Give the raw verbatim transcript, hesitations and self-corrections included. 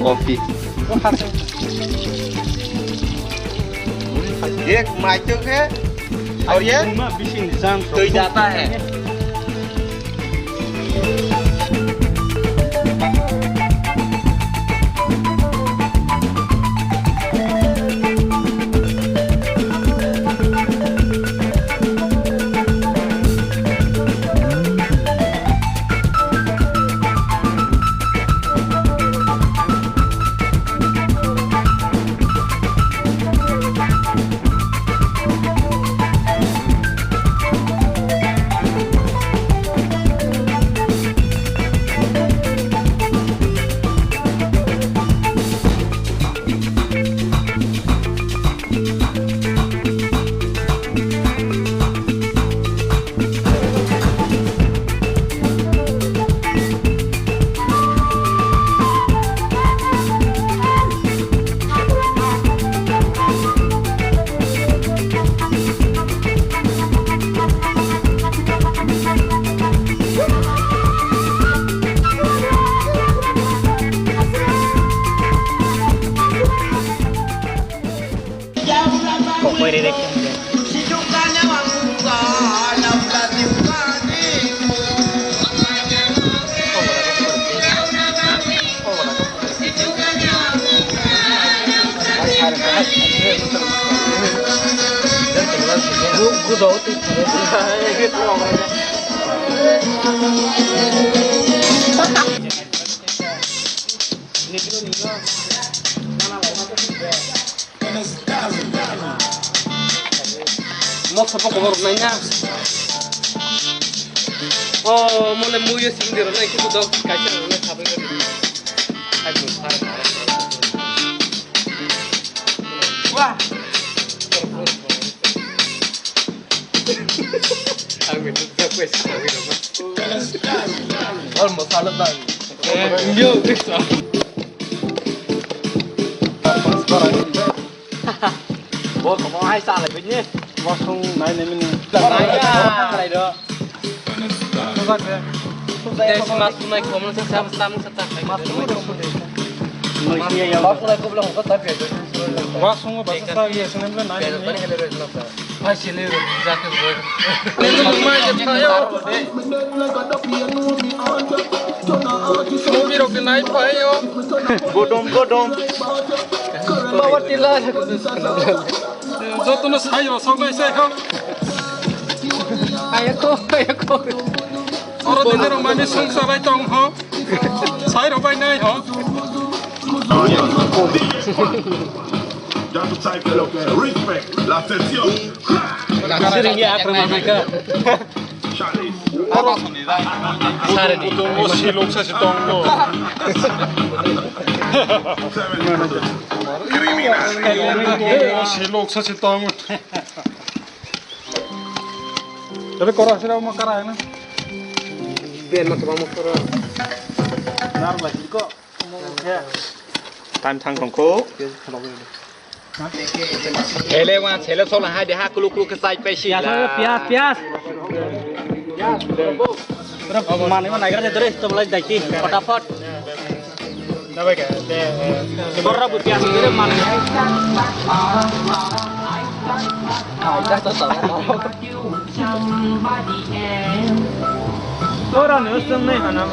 Coffee. ये माइचो है और ये कोई जाता है। Moksa pokok rok nai na. O mole muyo sing de rok nai kitu dok kaisa rok nai sabai rok. Wah. Ang minum request lagi nama. Almost salah tadi. Eh, yo, bisa. Bo komo hai sa lai bini. Wasung nai nai mini. Nai ya, lai do. Susak de. Susak de. Mas nai komo sa sa sa sa ta. Mas nai komo. Mas nai komo sa ta. Wasung ba sa sa ye sene mle nai. Ai sini ro jake ro. Nai nai mai je ta yo. Movie rok nai pa yo. Godom godom. Bawa tila. Jotono sai rosok nai sai ho. Ayako, ayako. Oro dine rok mani sung salai tong ho. Sai rok bai nai ho. Respect. La sesión. Siring ya akrama ka. Sare di. Tongo silok sa si tongo. Criminal. Tongo silok sa si tongo. Tapi kora sira mo kara na. Ben mo tobang mo kora. Nar la ko. Time thang tongkho. Hele wa, hele sola hai de ha kulu kulu ke sai pe si. Pyas, pyas, pyas. Pura mane ma naigra de dore, to bolai daiki, fatafat. Dabai ka, de, eh, borra bu pyas de mane. Ora ne usung ne hana.